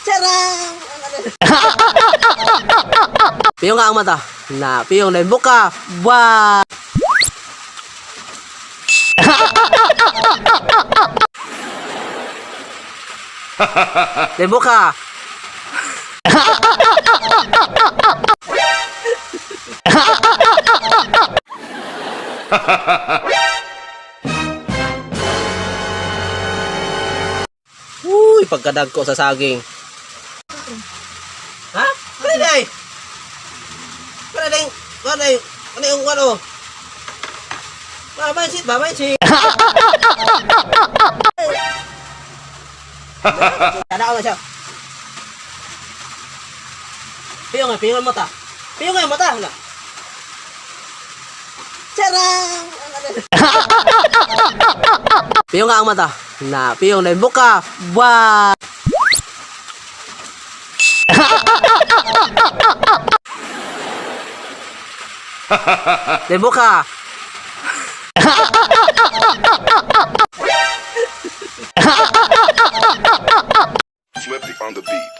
Charang! Piyong nga ang mata. Na, piyong na buka. Ba! Buka. Uy, pagkadagko sa saging. Ha? Ano day? Ano day? Ano day? Ano yung ano? Babay si, babay si. Tanaw na siya. Piyong nga, piyong ang mata. Piyong nga ang mata. Hala. Charang! Piyong nga ang mata. Na, piyong na buka. Ba! Buka. Flippy on the beat.